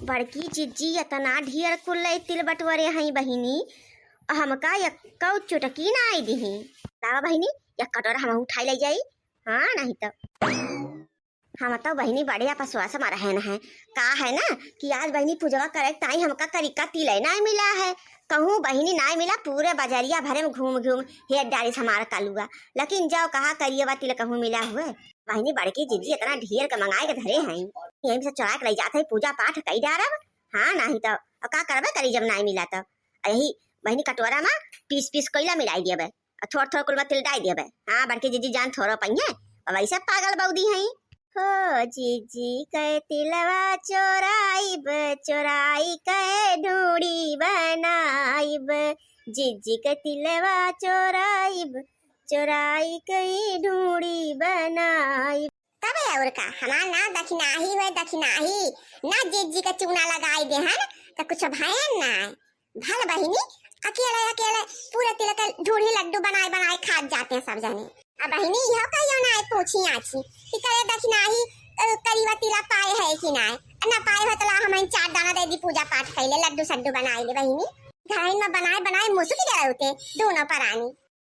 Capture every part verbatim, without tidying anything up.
बड़की जिज्जी एतना ढेर कुल तिल बटोरे हईं बहिनी, हमका एक्कउ चुटकी नाई दिहीं। लावा बहिनी, एक कटोरा हमहू उठाई लइ जाई। हाँ, नहीं तो हम तो बहिनी बड़े अपसवास मा रहेन है। का है ना कि आज बहिनी पूजवा करे ताई हमका करिका तिलै नाई मिला है। कहूँ बहिनी नाई मिला, पूरे बजरिया भरे में घूम घूम हेर डारिस हमार कलुआ। लेकिन जाओ कहा करियवा तिल कहूँ मिला हुए। बहिनी बड़की जिज्जी एतना ढेर के मंगाए के धरे हैं, यहीं से चोराइ के लइ जात है, पूजा पाठ कइ डारब। हाँ, नहीं तो अउ का करबे करी जब नाई मिला तो। अ यही बहिनी कटोरा मा पीस पीस कोइला मिलाई दियबे, अ थोड़ थोड़ कुल मा तिल डाई दियबे। हाँ, बड़की जिज्जी जान थोड़ो पइहें, अ वैसे पागल बउदी हैं। हो जिज्जी के तिलवा चोराइब, चोराइ के ढूढ़ी बनाइब, जिज्जी के तिलवा चोराइब, चोराइ के ढूढ़ी बनाइब। तबे अउर का, हमार नाम दखिनाही हुए, दखिनाही। ना जिज्जी के चूना लगाई देहन, त कुछ भयन ना। भल बहिनी, अकेले अकेले पूरे तिल के ढूढ़ी लड्डू बनाए बनाए खात जाते हैं सब जने। अब बहिनी, इहो कहियो ना आए पूछी आछी कि करे दखिनाही, अ, करीबा तिला पाए है कि ना। ना पाए हो तो ला हम चार दाना दे दी, पूजा पाठ कइले, लड्डू सड्डू बनाए ले बहिनी। घरइन मा बनाए बनाए मुसुक गए होते दोनों परानी।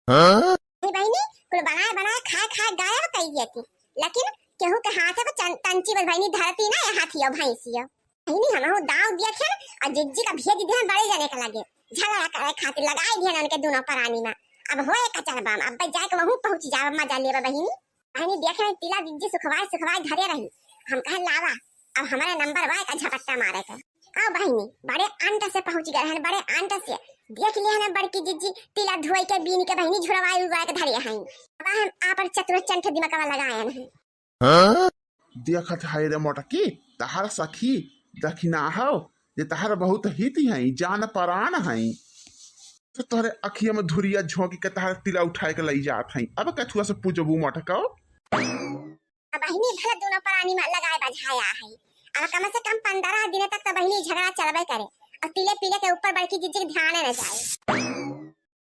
हाँ? ए बहिनी, कुल बनाए बनाए खाए खाए गायब कइ दिया थी, लेकिन केहू के हाथे को चन-, तंची बस बहिनी धरती ना, ये हाथियो भैंसियो। बहिनी, हमहू दाव दिया खेन, अ जिज्जी का भेज दिहन बड़े जने के लगे, झगड़ा करे खातिर लगाई दिहन उनके दोनों परानी मा। अब होए कचर बाम, अब जाए के वहू पहुँच जाब, मजा लेबे बहिनी। बहिनी, देखे तिला जिज्जी सुखवाए सुखवाए धरे रही, हम कहे लावा, अब हमरे नंबर बा का झपट्टा मारे के। आओ बहिनी, बड़े अंट से पहुँच गए हैं, बड़े अंट से। देख लिया ना बड़की जिज्जी, तिला धोई के बीन के बहिनी झुरवाई उरवाई के धरे हैं। अब हम आपन चतुर चंठ दिमागवा लगाए हैं। हाँ? देखत है रे मोटकी, तहार सखी दखिनाहो, जे तहार बहुत हित हैं, जान परान हैं। तो तोहरे अखिया मा धुरिया झोंकी के तहार तिला उठाए के लइ जात हैं। अब कथुआ से पूजबू मोटको? अब बहिनी भले दोनों परानी मा लगाए बझाया है, अब कम से कम पन्द्रह दिन तक तो बहिनी झगड़ा चलबे करे, अउर तिले पीले के ऊपर बड़की जिज्जी के ध्यान न जाए।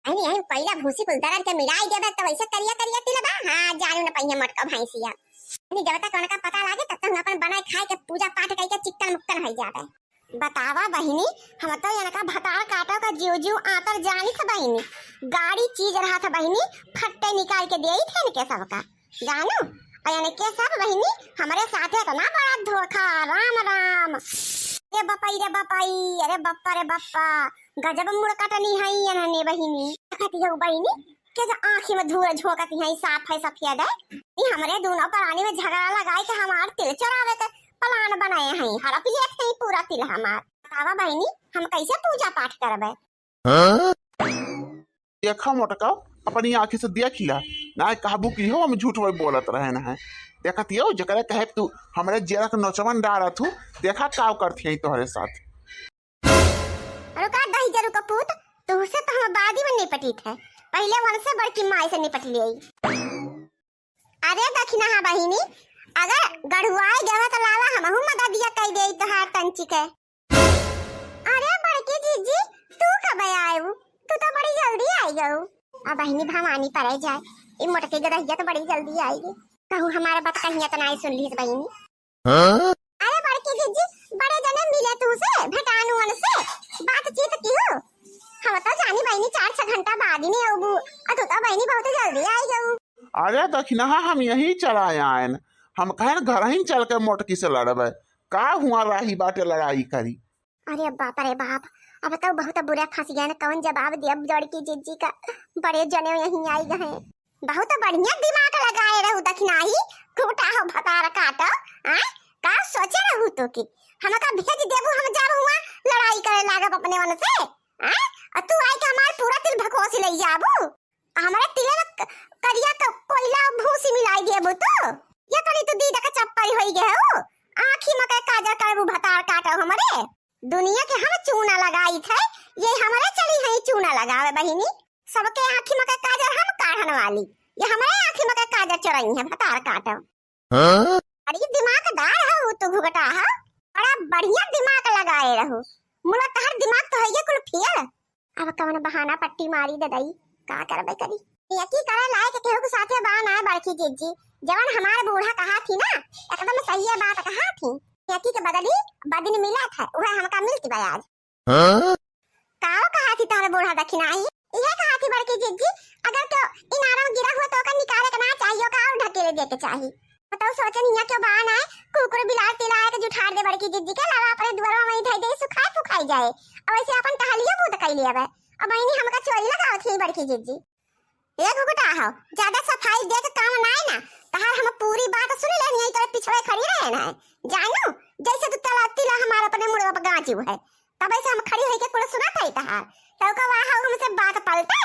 बहिनी, यही कोइला भूसी कुल दरद के मिलाई देबे, तो वैसे करिया करिया तिल बा। हाँ, जानू न पहिया मोटको भैंसिया। बहिनी, जब तक उनका पता लागे, तब तक हम अपन बनाए खाए के पूजा पाठ कइके चिक्कन मुक्कन होइ जाबे। बतावा बहिनी, हम तो इनका भतार काटो का जीव जीव आतर जानी था बहिनी। गाड़ी चीज रहा था बहिनी, फट्टे निकाल के देई थे इनके सबका। जानू, अ इनके सब बहिनी हमरे साथे इतना बड़ा धोखा, राम राम। रे बपाई, रे बपाई, अरे बप्पा, रे बप्पा, गजब मुड़ कटनी है इन्हने बहिनी। देखत हऊ बहिनी, के जो आँखी मा धूर झोंकत हैं, साफ है सफेद है। ई हमरे दोनों परानी मा झगड़ा लगाई के हमार तिल चोरावे के plan बनाए हैं, हड़प लेत हैं पूरा तिल हमार। बतावा बहिनी, हम कैसे पूजा पाठ करबे? हाँ? देखा मोटका, अपनी आँखी से देख ला, ना कहबू कि हो हम झूठ वही बोलत रहे न है। देखत यो, जकरे कहे तू हमरे जेरा के नौचवन डारत हूँ, देखा काव करती है तोहरे साथ। रुका दही जरू का पूत, तुहसे तो हम बादी मा निपटी थे, पहिले वनसे बड़की माई से निपट लेई। अरे दखिनहा बहिनी, अगर गढ़ुआई गवा तो लावा हमहू मददिया कई देई तोहार तंची के। अरे बड़की जिज्जी, तू कब आयू? तू तो बड़ी जल्दी आई गऊ। अब बहिनी भवानी परे जाए, ई मोटकी गदहिया तो बड़ी जल्दी आई गई। कहूँ हमारे बात कहिया तो नाई सुन लीस बहिनी। हाँ? अरे बड़की जिज्जी, बड़े जने मिले तुहसे, भेटान उनसे, बातचीत किहू। हम तो जानी बहिनी चार छह घंटा बाद ही नहीं अबू, और तू तो बहिनी बहुत जल्दी आई गऊ। अरे दखिनहा, हम यहीं चला आयन, हम कहन घरहिन चल के मोटकी से लड़बे, का हुआ राही बाटे लड़ाई करी। अरे बाप रे बाप, अब तो बहुत बुरा फंस गया ना, कौन जवाब दिया बड़की जिज्जी का, बड़े जने यहीं आई गए। बहुत बढ़िया दिमाग लगाए रहू दखिनाही, खूटा हो भतार काटो, आय? का सोचे रहू तू कि हमका भेज देबू, हम जाब हुआ लड़ाई करे लागब अपने मन से, आय? और तू आई के हमार पूरा तिल भकोसी लई जाबू, आ हमरे तिले में क-, करिया क-, कोइला भूसी मिलाई देबू तू। ये तनी तू दीदा का चप्पल होई गए हो, आँखी में के काजर करबू भतार काटो हमरे। दुनिया के हम चूना लगाई थे, ये हमरे चली है चूना लगावे बहिनी। सबके आँखी में के काजर हम काढ़न वाली, ये हमरे आँखी में के काजर चोरई है भतार काटो। हाँ? अरे दिमागदार हो तू घुघटा हो, बड़ा बढ़िया दिमाग लगाए रहो। मुला तहर दिमाग तो है ये कुल फेल। अब कवन बहाना पट्टी मारी दे दई, का करबे करी। ये की करे लायक केहू के साथे बा ना बड़की जिज्जी, जवन हमार बूढ़ा कहा थी ना, एकदम सही बात कहा थी। खेती के बदली बदिन मिलत है, उहे हमका मिलत बा आज। हाँ? काव कहा थी तोहरे बूढ़ा दखिनाई? इहे कहा थी बड़की जिज्जी, अगर तो इनारा में गिरा हुआ तो ओकर निकाले के ना चाहिए, ओका और ढकेले दे के चाहिए। बताओ, सोचन हिया क्यों बा ना, कुकुर बिलार तिलाए के जुठार दे बड़की जिज्जी के, लावा अपने दुआरवा में धई दे, सुखाए फुखाई जाए, और वैसे अपन टहलियो बूत कई लेबे। अब इन्हीं हमका चोरी लगावत ही बड़की जिज्जी। ए घुघुटा हो, ज्यादा सफाई दे के काम नाय ना, तहार हम पूरी बात सुन लेनी है, तोरे पिछवे खड़ी रहे ना, जानू, जैसे तू तला तिला हमार अपने मुड़वा पर गाँची है, तब ऐसे हम खड़ी होके कुल सुनत है तहार, तो का वाह हमसे बात पलटे।